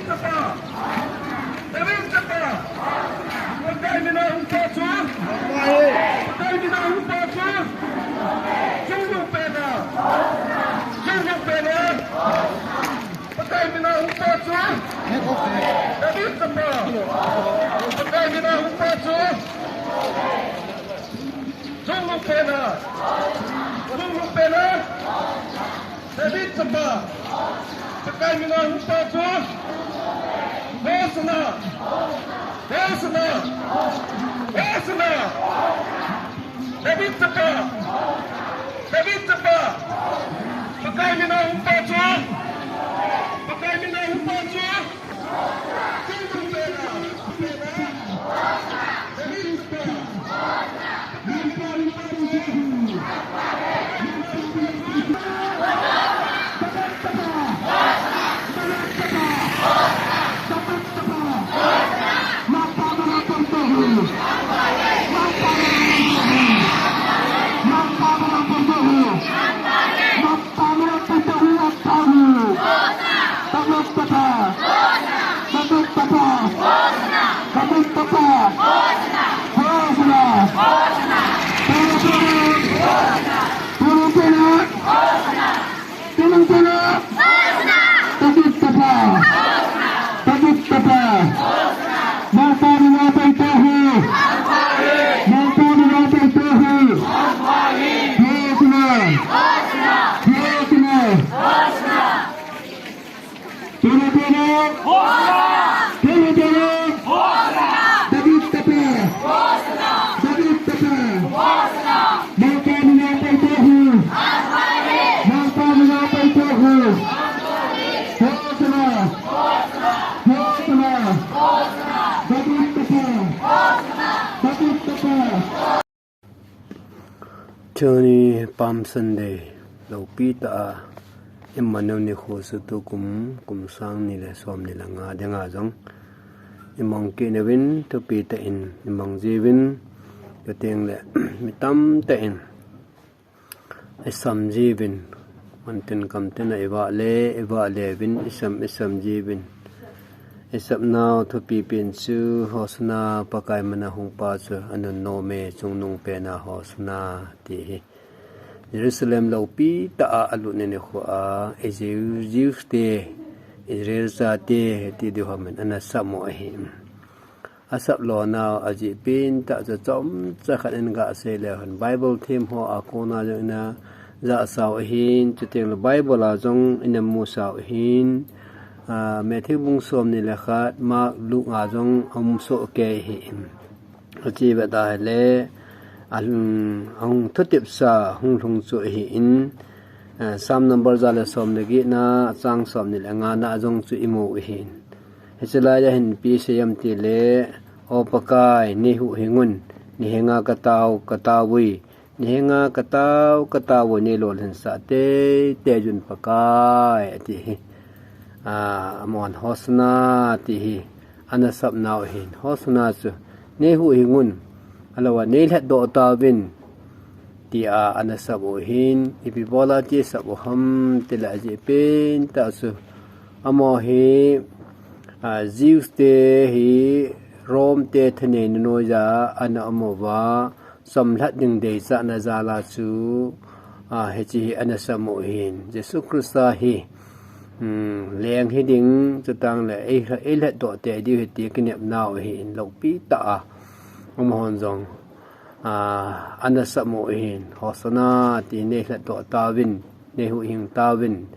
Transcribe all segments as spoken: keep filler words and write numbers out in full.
Tapa! Dawid Tapa! Pakaimina Hupa cu! Pakaimina Hupa cu! Cungnung pena! Cungnung pena! Pakaimina Hupa cu! Dawid Tapa! Pakaimina Hupa cu! Cungnung pena! Cungnung pena! Dawid Tapa! Pakaimina Hupa cu! Hosana! Hosana! Hosana! Dawid Tapa! Dawid Tapa! Pakaimina Hupa cu! Pakaimina Hupa cu! Hosana! Hosana! Hosana! Tene tene! Hosana! Tene tene! Hosana! Dawid Tapa! Hosana! Dawid Tapa! Hosana! Mangpa mina paitohu! Mangpa mina paitohu! Hosana! Hosana! Dawid Tapa! Dawid Tapa! Tuni Palm Sunday lopi ta a, i mano ni khu su tu kum, kum sang ni le som ni le nga de nga zong i mong ki ne win, tupi ta in i mong ji win, ka teng le mi tam ta in i sam ji win, man tin kam tin a i va le, i va le win, i sam, i sam ji win. I sap nau thupi pin cu Hosana, Pakai mana hung pa cu a nun nom e, cungnung pena Hosana ti hi. Jerusalem lopi ta a a lut ni ni khu a, i Jew, Jews te, Israel sa te, ti di ho min, ana sap mo ahi. A sap lo nau a ji pin ta cu com ca khat in ga sei le hon Bible thim ho a kona jong ina za sau ahin, cu teng le Bible a jong ina mu sau ahin. A, Matthew bung som ni le khat, Mark, Luke a jong a um so ke hi in. A ci ve ta le, a hung, a hung thutip sa, hung hlung cu hi in, a, Sam number za le som le gi na, cang som ni le nga na a jong cu i mu hi in. Hi ci lai a hin pi se yam ti le, O Pakai, ni hu hi ngun, ni hi nga ka tau, ka tau ui, Ni hi nga ka tau, ka tau ui, ni lol hin sa te, te jun Pakai, a ti hi. A, a mon Hosana ti hi. Ana sap nau hin. Hosana cu. Ni hu hi ngun. A lo a ni lhet do ta win. Ti a ana sap u hin. I pi bola ti sap u ham ti la ji pin ta cu. A mo hi. A, Jews te hi Rome te thane ni no ya ana a mo wa. Som lhat ding dei ca na za la cu, a, hi ci hi ana sap mu hin. Jesu Krista hi, um, leng hi ding, cu tang le, ei, ei lhat do te diu hi ti ki nep nau hi in lopi ta a. Um hon zong, a, ana sap mu hin. Hosana ti ni lhat do ta win. Ni hu hing ta win.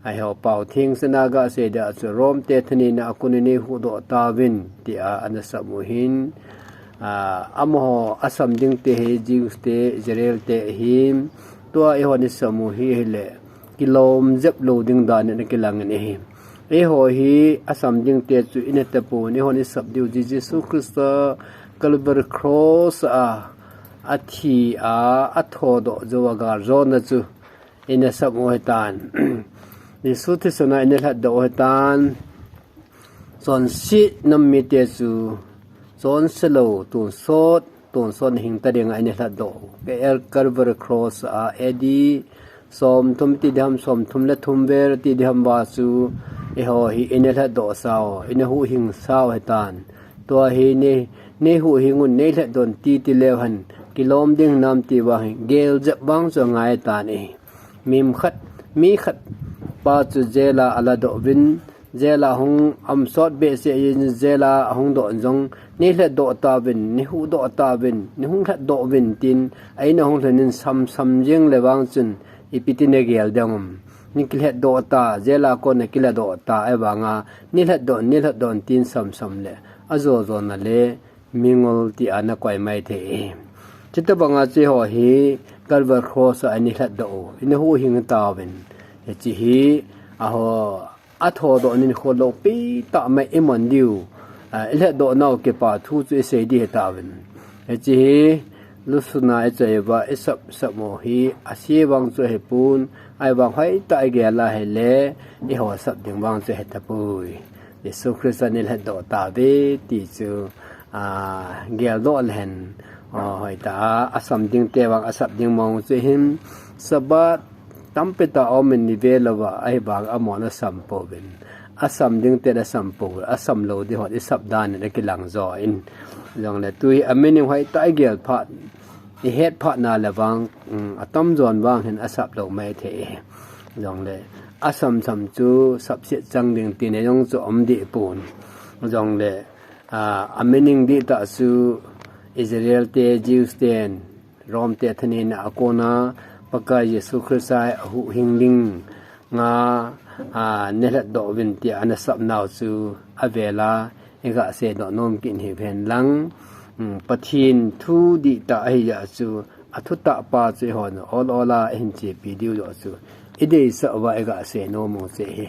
A heo pau thing sena ga se da cu Rome te thani na a kun ni hu do ta win. Ti a ana sap mu hin. A, a mo ho a sam ding te hi Jews te Israel te hi. Tua i ho ni sap mu hi hi le. Ki lom zep lo ding dan ni ki lang ni hi. I ho hi a sam ding te cu i na ta pu ni ho ni sap diu ji Jesu Krista Calvary Cross a. A thi a, a tho do zo a gar zo na cu. I na sap u hi tan. Jesu Krista na i na lhat do u hi tan. Son si nam mi te cu. Son si lo tun sot, tun sot hing ta ding a i na lhat do. Ke el Calvary Cross a A D Sawmthum ti diham, sawmthum le thum vel ti diham va su, ihawhi ina lhet dawh sau, ina huhhing sau hitan. Tuahi ni, ni huhhing un ni lhet dawh ti ti leu hen, kilawm ding nam ti vang hi, gel jep vang su ngai tan i. Mim khat, mi khat pa su jela ala dawh vin, jela hung am sawt behseh in jela hung dawh zong, ni lhet dawh ta vin, ni huh dawh ta vin, ni hung lhet dawh vin tin, a ina hung lhen in sam sam jing le vang sun, ipi ti na gel dang um. Ni ki lhet dawh ta, jela kon na ki lhet dawh ta, e vang a, ni lhet dawh, ni lhet dawh tin sam sam le, a zaw zaw na le, mingol ti ana koi mai thei. Chita bang a chi haw hi, Calvary Cross a ni lhet dawh u, ina huhhing ta vin. Hichi hi, a haw, a thaw dawh nin khol lo pi ta mai i man diu. A, i lhet dawh nau kipa thu chu i sei di hi ta vin. Hichi hi, lusuna i chai va i sap sap mo hi, a si vang chu hi pun, ai vang hoi ta i gel a hi le, i haw sap ding vang chu hi ta pui. Jesu Krista ni lhet dawh ta ve ti chu, a, gel dawh lehen, a, hoi ta a, a sam ding te vang a sap ding mong chu hin, Sabat, tampi ta om in ni ve lo va, ai vang a mon a sam po vin. A sam ding te a sam po, a sam lo di hot i sap dan in a kilang zaw in. Zong le tui a meaning hoi ta i gel phat, i het phat na le vang, um, a tam zawn vang hin a sap lo mai thei. Zong le, a sam sam chu sap siat chang ding ti ne zong chu om di pun. Zong le, a, a meaning di ta su Israel te, Jews ten, Rom te thanin a kona Pakai Jesu Krista a huhhing ding nga, a, ni lhet dawh vin ti ana sap nau su a vela i ga se dawh nom kin hi ven lang, um, Pathin thu di ta ahi ya su a thu ta pa su i hon ol ola i hin che pi diu dawh su i dei sa va i ga se nom u se hi.